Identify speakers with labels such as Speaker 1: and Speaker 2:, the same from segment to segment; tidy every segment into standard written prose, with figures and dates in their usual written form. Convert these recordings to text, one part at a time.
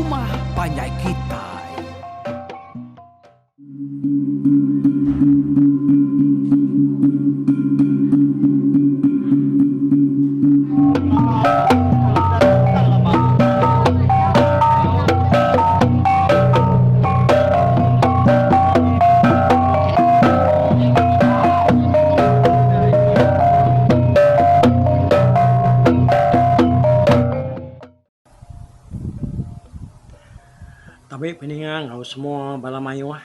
Speaker 1: rumah panjai kitai.
Speaker 2: Tabi peninga enggau semua bala mayuh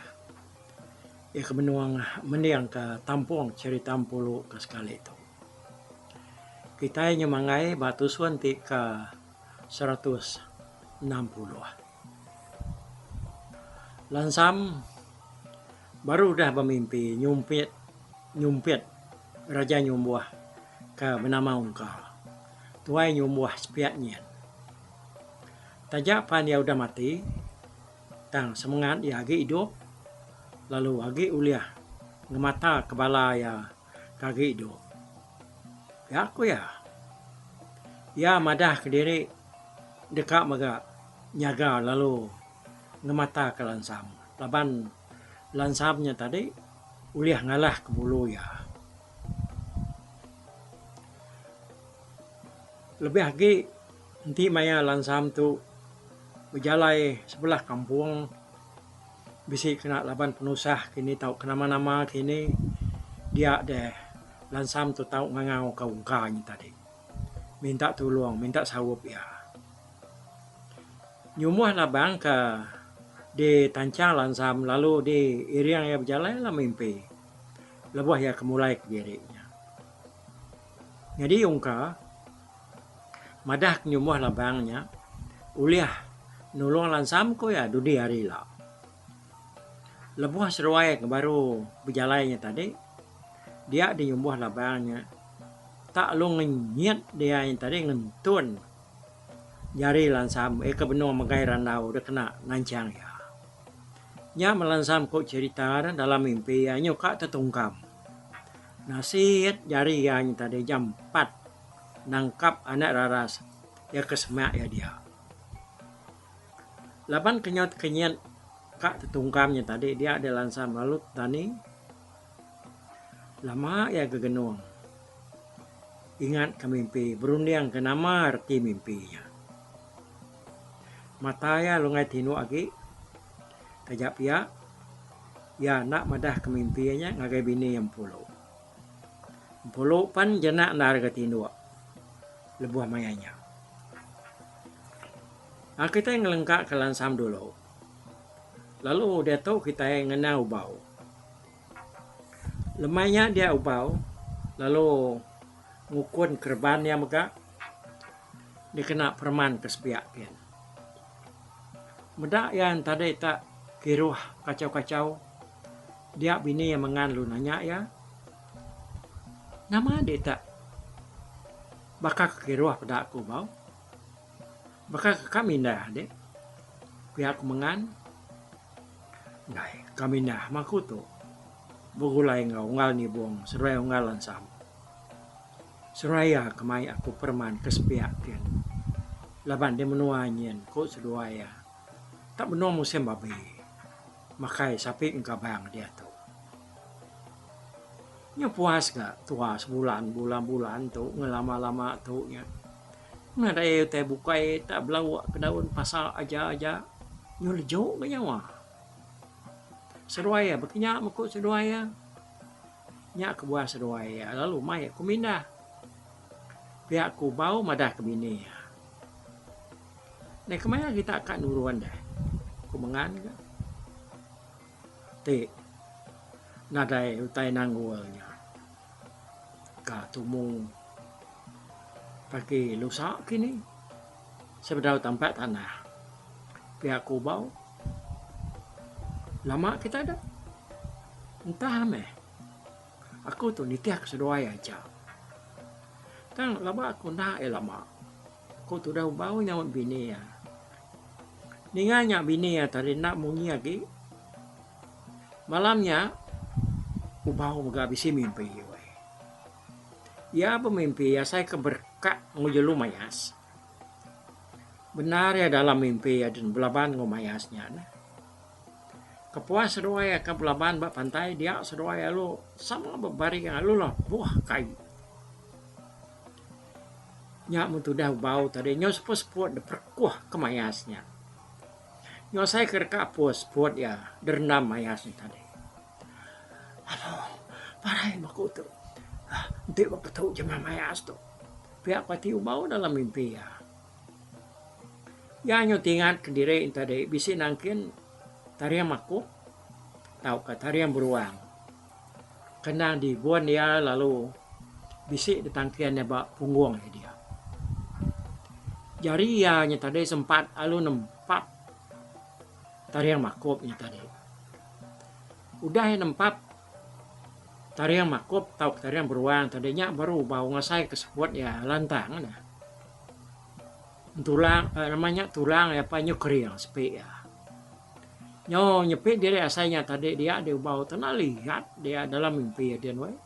Speaker 2: iya ke benung mendingka tampung cherita Empulu ke sekali tu. Kitai nyemanggai ba tusun ti ke 160. Lansam baru udah bemimpi nyumpit nyumpit Raja Nyumbuh ke benama Ungka. Tuai nyumbuh sepiak nyin. Taja pan iya udah mati tang semengat iya agi idup lalu agi ulih ngemata ke bala iya ke agi idup. Pia ku iya. Iya madah kediri deka mega nyaga lalu ngemata ke lansam laban lansam nya tadi ulih ngalah ke bulu iya. Lebih agi enti maya lansam tu bejalai sebelah kampung bisi kena laban penusah kini tauka nama-nama kini dia deh lansam tu tau ngangau ka ungka nya tadi minta tulung minta saup iya. Nyumuh labang ka ditanchang lansam lalu diiring iya bejalai la mimpi lebuh iya ke mulai kediri nya. Nyadi ungka madah ke nyumuh labang nya ulih nulung lansam ku iya dudi hari ila. Lebuh seduai ke baru bejalai nya tadi dia dinyumbuh labang nya tak lu ngenyit dia nya tadi ngentun. Jari Lansam iya ke benung megai randau deh kena nanchang iya. Nya meh Lansam ku cherita ne dalam mimpi iya nyuka tetungkam. Nasit jari iya nya tadi jampat nangkap anak raras iya ke semak iya dia. Laban ke nyau tekenyit ka tetungkam nya tadi dia deh Lansam lalu tani. Lama iya gegenung. Ingat ke mimpi, berunding ke nama reti mimpi nya. Mata iya lungai tinduk agi. Taja pia, iya enda madah ke mimpi iya nya ngagai bini iya Empulu. Empulu pan jenak endar ga tinduk lebuh maya nya. Aaa kitai ngelengka ke lansam dulu. Lalu diatu kitai ngena ubau. Lemai nya dia Ubau lalu ngukun kereban iya mega dikena pereman ke sepiak gin. Meda iya enti tak kiruh kachau-kachau dia bini iya mengan lalu nanya iya, Nama dik tak baka ke kiruh peda ku Ubau? Baka ke ka mindah dik? Pia ku mengan. Enggai ka mindah mah aku tu begulai enggau unggal nibong seduai unggal lansam. Seraya ke mai aku pereman ke sepiak gin laban di menua nyin ku seduai iya tak benung musim babi makai sapi engkabang diatu. Nyu puas ga tua sebulan bulan-bulan tu ngelama-lama tu nya. Nadai utai bukai tak belauk ke daun pasa aja-aja nyu leju ga nyawa. Seduai iya bekinya meko seduai iya. Nya kebuah seduai iya lalu mai aku mindah. Pia ku Bau madah ke bini iya. Neh kemaya kita ka nurun deh, ku Mengan ga. Ti nadai utai nanggul nya ka tumu pagi lusa kini sebedau tampak tanah pia ku bau lama kita deh entah meh aku tu nitih ke seduai aja tang laba aku enda iya lama ku tudah bau nyaut bini iya. Ninga nya bini iya tadi enda munyi agi. Malam nya Ubau mega bisi mimpi weh. Iya bemimpi asai ke berekak enggau jelu mayas. Bendar iya dalam mimpi iya din belaban enggau mayas nya neh. Kepuas seduai iya ke belaban ba pantai dia seduai lalu sama bebaring lalu lebuh kai. Nya mun tudah ubau tadi nyau seput-seput dep rekuh ke mayas nya. Nyau asai ke deka apus seput iya direndam mayas nya tadi. Aduh parai meh aku tu enti ba petu jemah mayas tu. Pia ku ati ubau dalam mimpi iya. Iya nyau tingat kediri enti tadi bisi nangkin taring makup tauka taring beruang. Kena dibun iya lalu bisi ditangkin iya ba punggung iya dia. Jari iya nya tadi sempat lalu nempap taring makup nya tadi. Udah iya nempap taring makup tauka taring beruang tadi nya baru bau ngasai ke seput iya lantang neh. Tulang nama nya tulang iya apai nyu kering sepi iya. Nyo nyepi diri asai nya tadi dia di ubau tu enda liat dia dalam mimpi din weh.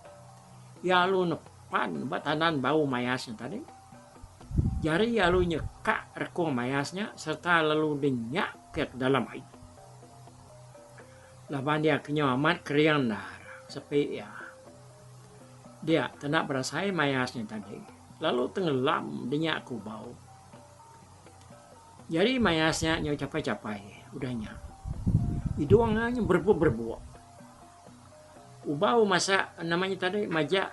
Speaker 2: Iya lalu nepan ba tandan bau mayas nya tadi. Jari iya lalu nyekak rekung mayas nya sereta lalu dinyak ke dalam ai. Laban iya ke nyau amat kering endar sepi iya. Dia tenda berasai mayas nya tadi lalu tengelam dinyak ke ubau. Jari mayas nya nyau chapai-chapai udah nya. Idung iya nya berebuk-berebuk. Ubau masak nama nya tadi majak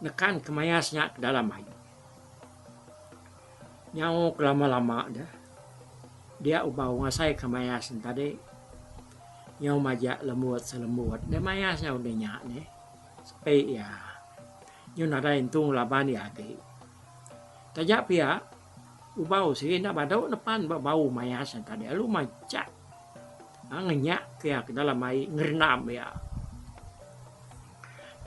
Speaker 2: nekan ke mayas nya ke dalam ai. Nyau ke lama-lama deh dia ubau ngasai ke mayas nya tadi nyau majak lembut selembut deh mayas nya udah nya neh. Sepi iya nyau nadai entu ngelaban iya agi. Taja pia Ubau sigi enda badu nepan ba bau mayas nya tadi lalu majak ngenyak ke iya ke dalam ai ngerendam iya.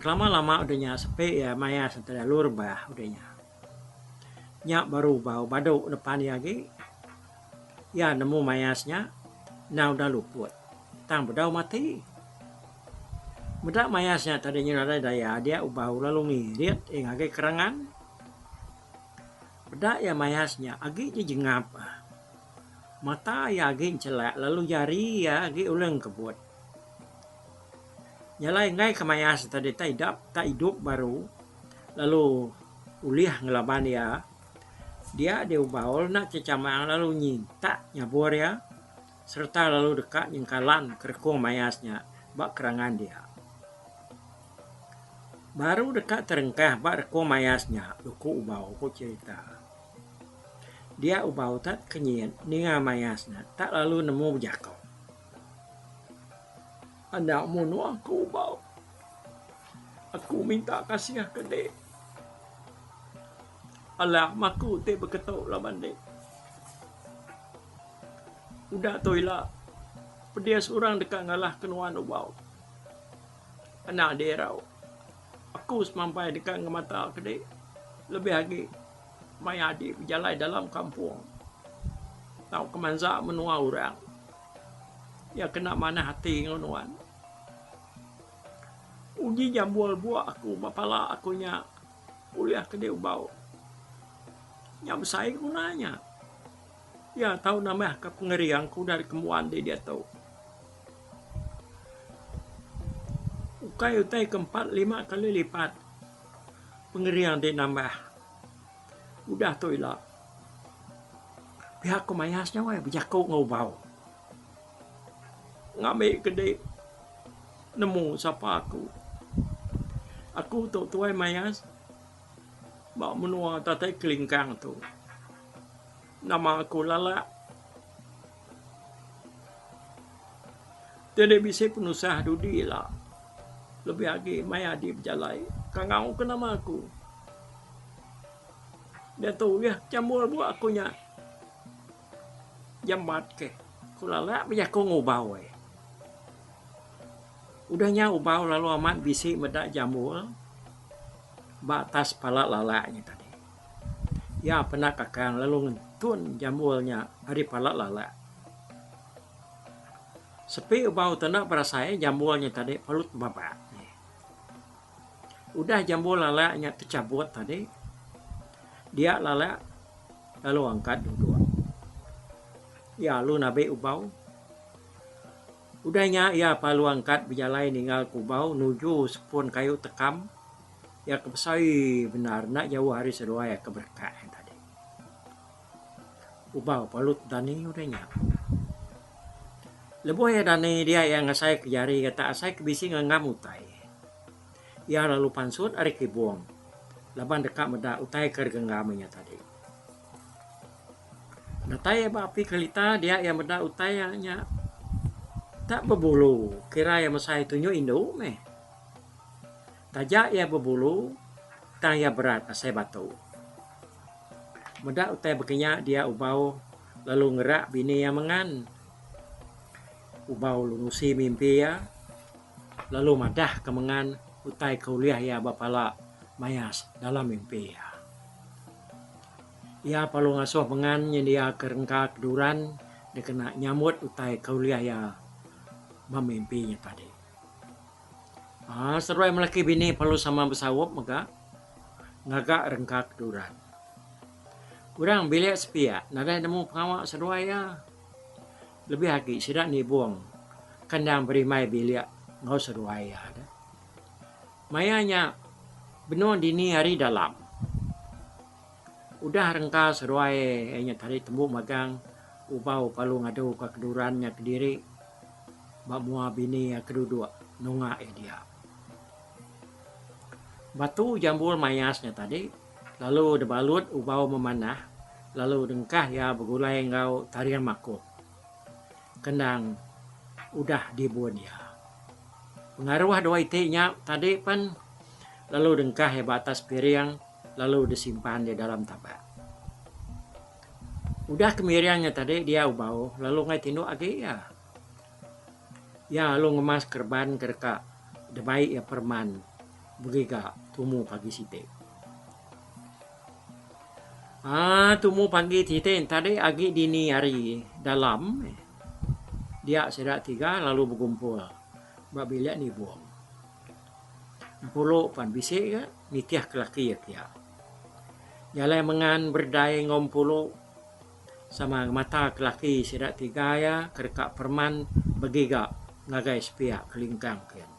Speaker 2: Kelama lama udah nya sepi iya mayas nya tadi lalu rebah udah nya. Nya baru ubau badu nepan iya agi. Iya nemu mayas nya endang udah luput tang bedau mati. Meda mayas nya tadi nyau nadai daya dia ubau lalu ngirit iya ngagai kerangan. Peda iya mayas nya agi jejengap. Mata iya agi enchelak lalu jari iya agi ulih engkebut. Nya alai enggai ke mayas tadi tak idap tak idup baru lalu ulih ngelaban iya dia diubah enda chechamang lalu nyintak nyabur iya sereta lalu deka nyengkalan kerekung mayas nya ba kerangan dia. Baru deka terengkah ba rekung mayas nya duku ubau ku cherita. Dia ubau tak tekenyit ninga mayas nya tak lalu nemu bejako. Anak munuh aku ubau. Aku minta kasih ke dik. Alah maku ti beketu laban dik. Udah tu ila pedis orang deka ngalah ke nuan ubau. Anak dirau. Aku semampai deka ngemata ke dik lebih agi maya adi bejalai dalam kampung tauka mansa menua orang. Iya kena manah ati enggau nuan. Uji jambul buk aku ba pala aku nya ulih ke dik ubau. Nya besai guna nya. Iya tau nambahka pengering ke udah dikembuan dih diatu. Ukai utai ke 4 5 kali lipat pengering ti nambah udah tu ila. Pia ku mayas nya weh bejaku enggau ubau. Ngambi ke dik nemu sapa aku. Aku tu tuai mayas ba menua Tatai Kelingkang tu. Nama aku lalak. Ti deh bisi penusah dudi ila lebih agi maya adi bejalai kangau ke nama aku. Diatu ulih chambur buk aku nya jambat ke ku lalak bejaku ngubau ai. Udah nya ubau lalu amat bisi meda jambul ba atas pala lalak nya tadi. Iya penda kakang lalu ngentun jambul nya ari pala lalak. Sepi ubau tu enda berasai jambul nya tadi perlu tebabak. Udah jambul lalak nya techabut tadi, dia lalak lalu angkat duduk. Iya alu nabi ubau. Udah nya iya palu angkat bejalai ninggal ke ubau nuju sepun kayu tekam iya ke besai bendar enda jauh ari seduai ke berekak nya tadi. Ubau palu dani udah nya. Lebuh iya dani dia iya ngasai ke jari iya tak asai ke bisi ngenggam utai. Iya lalu pansut ari kibung laban deka meda utai ke digenggam iya tadi. Datai iya ba api kelita dia iya meda utai nya tak bebulu kira iya mesai tunjuk indu meh. Taja iya bebulu tang iya berat asai batu. Meda utai baka nya dia ubau lalu ngerak bini iya mengan. Ubau lalu nusi mimpi iya lalu madah ke mengan utai ke ulih iya ba pala mayas dalam mimpi iya. Iya perlu ngasuh pengan nyendiaka rengka keduran dikena nyambut utai ke ulih iya ba mimpi nya tadi. Aaa seduai melaki bini perlu sama besaup mega ngaga rengka keduran. Orang bilik sepiak nadai nemu pengawa seduai iya. Lebih agi sida nibung ke endang berimbai bilik enggau seduai iya. Maya nya benung dini hari dalam. Udah rengka seduai iya nya tadi tembu magang ubau palu ngadu ka keduran nya kediri ba mua bini iya ke duduk nunga iya dia. Batu jambul mayas nya tadi lalu dibalut ubau memanah lalu dengkah iya begulai enggau taring makup kendang udah dibun iya. Pengaruh dua iti nya tadi pen lalu dengkah iya ba atas piring. lalu disimpan di dalam tabak. Udah ke miring nya tadi dia ubau lalu enggai tinduk agi iya. Iya lalu ngemas kereban ke deka dibai iya pereman begiga tumu pagi siti. Aaa tumu pagi siti tadi agi dini hari dalam dia sida tiga lalu begumpul ba bilik nibung. Empulu pan bisi ga nitih ke laki iya pia. Jalai mengan berdai enggau empulu sama ngemata ke laki sida tiga iya ke deka pereman begiga ngagai sepiak kelingkang kin.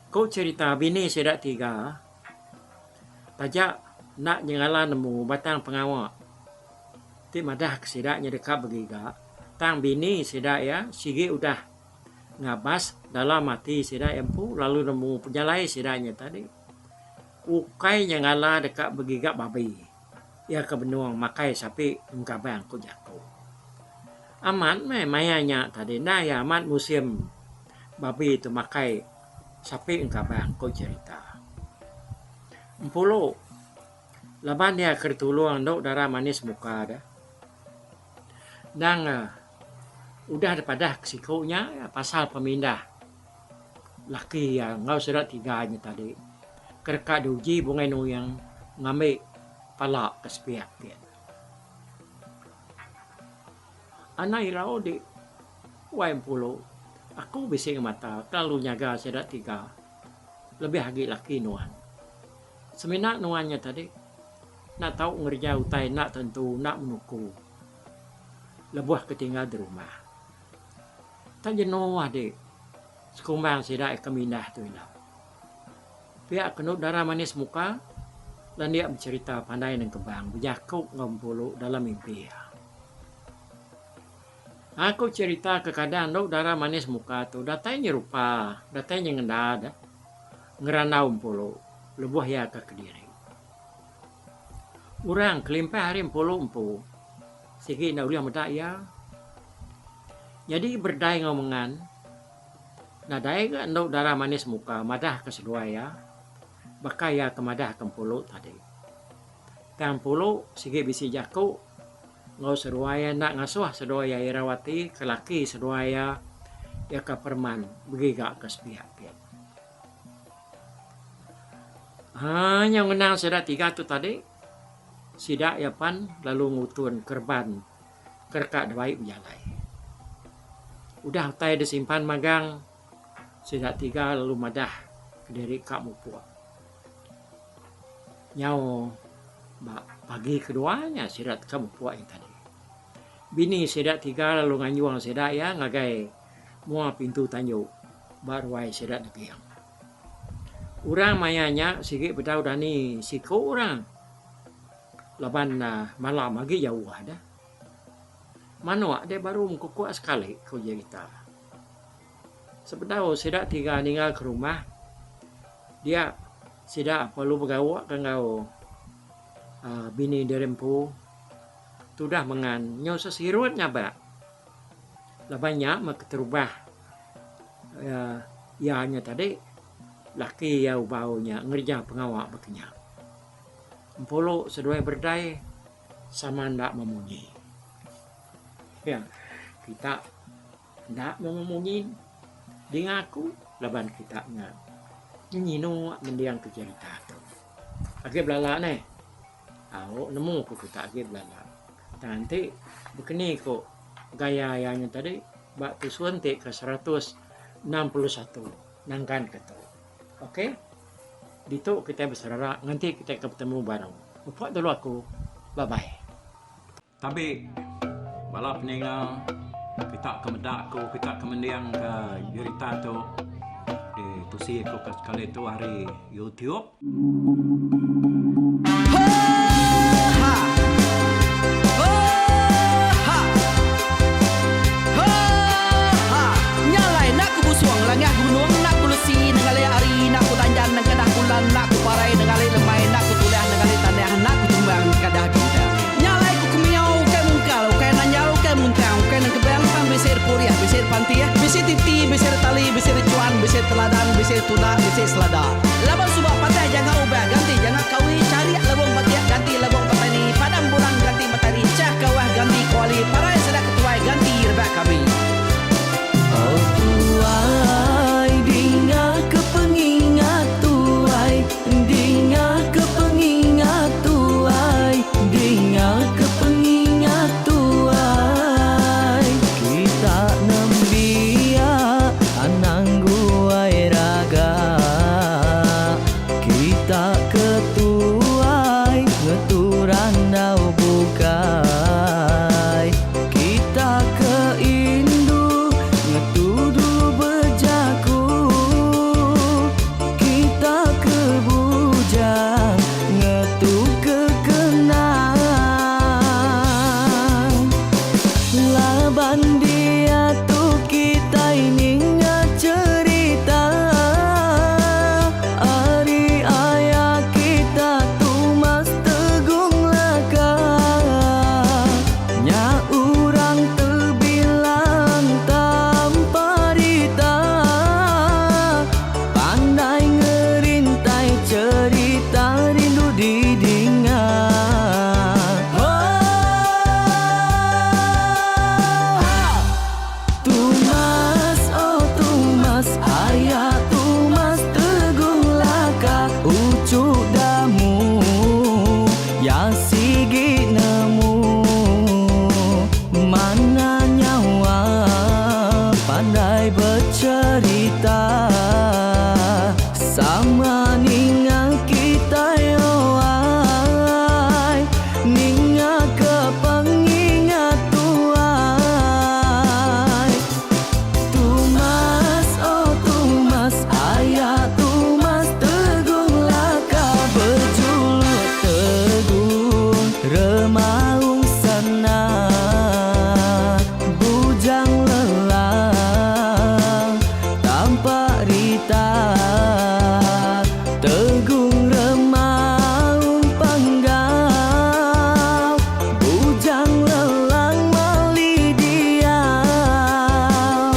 Speaker 2: Ku cherita bini sida tiga taja enda nyengala nemu batang pengawa ti madah ke sida nya deka begiga tang bini sida iya sigi udah ngabas dalam ati sida empu lalu nemu pejalai sida nya tadi. Ukai nya ngala deka begiga babi iya ke benung makai sapi engkabang ku jaku. Amat meh maya nya tadi enda iya amat musim babi tu makai sapi engkabang ku cherita. Empulu laban iya ke ditulung endu dara manis muka deh. Endang udah dipadah ke siku nya pasal pemindah laki iya enggau sida tiga nya tadi ke deka diuji Bungai Nuing ngambi pala ke sepiak ti. Anang irau di wai Empulu aku bisi ngemata kelalu nyaga sida tiga lebih agi laki nuan. Semina nuan nya tadi. Enda tau ngereja utai enda tentu enda menuku lebuh ke tinggal di rumah. Tak jenuh adi sekumbang sida ke mindah tu ila. Pia kenu dara manis muka landik becherita pandai nengkebang bejaku enggau empulu dalam mimpi iya. Aku cherita kekadang endu dara manis muka tu datai nyerupa datai nyengenda deh ngerandau empulu lebuh iya ke kediri. Orang kelimpah ari empulu empu sigi enda ulih meda iya. Nyadi berdai enggau mengan nadai ga endu dara manis muka madah ke seduai iya baka iya ke madah ke empulu tadi. Tang empulu sigi bisi jaku enggau seduai iya enda ngasuh seduai iya irau ati ke laki seduai iya iya ke pereman begiga ke sepiak pin. Haa nyau ngenang sida tiga tu tadi sida iya pan lalu ngutun kereban ke deka dibai bejalai. Udah utai disimpan magang sida tiga lalu madah kediri ka mupuk. Nyau ba pagi kedua nya sida ka mupuk nya tadi. Bini sida tiga lalu nganjung sida iya ngagai mua pintu tanju ba ruai sida nebing. Orang maya nya sigi bedau dani siku orang laban malam agi jauh deh. Manuk deh baru mekukuk sekali, ku jerita. Sebedau sida tiga ninggal ke rumah dia sida perlu begauk ke enggau uhh bini diri empu tudah mengan nyau sesirut nyabak laban nya meh keterubah uhh iya nya tadi laki iya ubau nya ngereja pengawa baka nya. Empulu seduai berdai sama enda memunyi. Iya kita. Enda meh memunyi dinga aku laban kita nya nyinu mending ke jerita tu. Agi belala neh. Au nemu ku kita agi belala. Tang enti bekeni ku gaya iya nya tadi ba tusun ti ke 161 nangkan ke tu. Ok. Ditu kitai beserara nganti kitai ke betemu baru. Mupuk dulu aku. Bye bye. Tabi bala peninga kita ke meda aku kita ke mending ke jerita tu ditusi aku ke sekali tu ari YouTube.
Speaker 1: Nya alai ku kemiau ukai mungkal, ukai nanjal, ukai muntang, ukai nengkebang tang bisi repuriah, bisi repantih, bisi titi, bisi retali, bisi rechuan, bisi teladan, bisi tunda, bisi selada. Laban suba patah jangka ubah ganti jangka kawi, charik lebung batik ganti lebung petani, padam bulan ganti matari, chah kawah ganti kuali, parai sida ketuai ganti rebak kami.
Speaker 3: Oh tuai dinga ke pengingat tuai Dinga ke pengingat tuai Dinga ke pengingat tuai Kita nembiak anang guai raga Kita ke tuai ngetu randau bukai Kita ke indu ngetu dulu bejaku Kita ke bujang ngetu ke kenang Laban diatu kitai ninga cherita Ari aya kita Tumas Tegung Laka Nya urang tebilang tanpa rita Pandai ngerintai cherita rindu didinga Tumas oh tumas aya tumas Tegung Laka uchu damu ya sigi nemu Mana nyawa pandai becherita Sama ninga kitai oai Ninga ke pengingat tuai Tumas oh tumas aya tumas Tegung Laka bejuluk Tegung Remaung Sana Bujang Lelang Tampak Rita Tegung Remaung Panggau Bujang Lelang Mali Diau.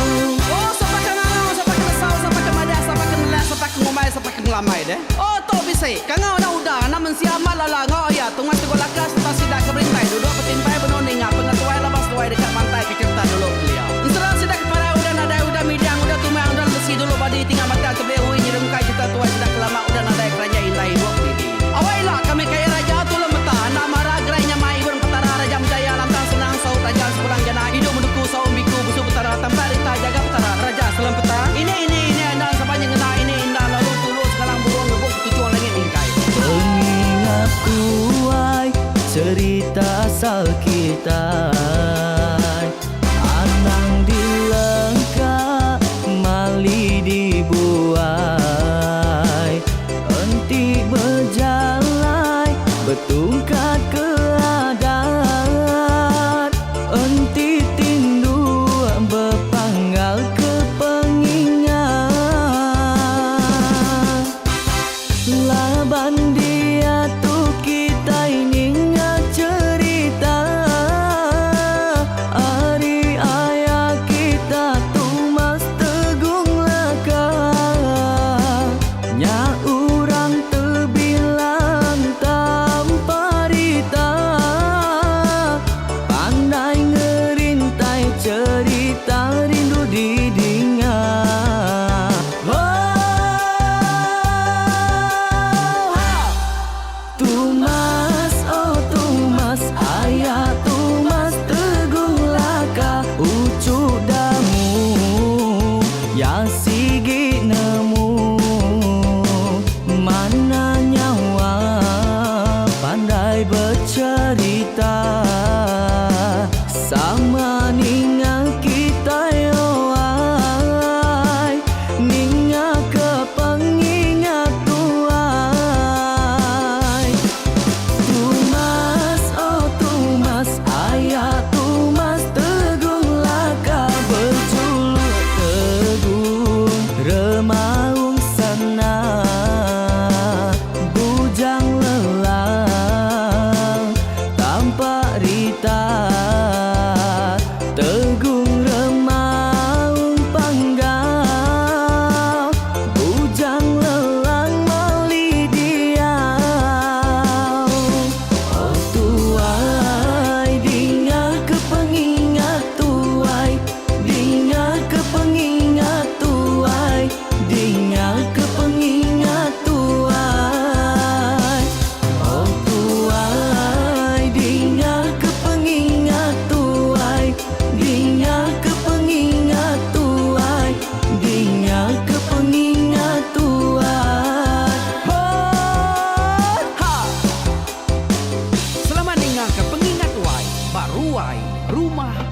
Speaker 1: Oh sapa ke ngangau sapa ke nesau sapa ke madah sapa ke nelak sapa ke ngumbai sapa ke ngelamai deh. Oh tu bisi kangau anak uda anak mensia amat lala enggau aya tungai teguk laka sereta sida ke berintai duduk betimpai benung ninga pengetuai laban seduai deka mantai ke cherita dulu kelia. Ensera sida ke parai udah nadai udah midang udah tumang udah lemesi dulu badi tinggal batang tebeli ui nyerungkai cherita tuai sida ke lama udah nadai keranjai indai ibuk didi. Awai ila kami kaya raja tulung meta enda mara gerai nyamai ibun petara raja menjaya lantang senang saut raja sepulang jana idup menduku saum biku busu petara tampak rita jaga petara raja selem peta ini ini ini enda sapa nyengena ini inda lalu tulu segalang burung ngebuk ketuchung langit mingkai.
Speaker 3: Pengingat ku ai cerita asal kita. rita Sama ninga kitai oh ai Ninga ke pengingat tuai Tumas oh tumas aya tumas Tegung laka bejuluk tegung Remaung sana Bujang lelang Tampak rita Tegung remaung panggau Bujang lelang mali diau Oh tuai dinga ke pengingat tuai Dinga ke pengingat tuai Dinga ke pengingat tuai Oh tuai dinga ke pengingat tuai Dinga ke pengingat tuai Dinga ke pengingat tuai Ho
Speaker 1: Ha! Selamat ninga ke pengingat tuai ba ruai rumah.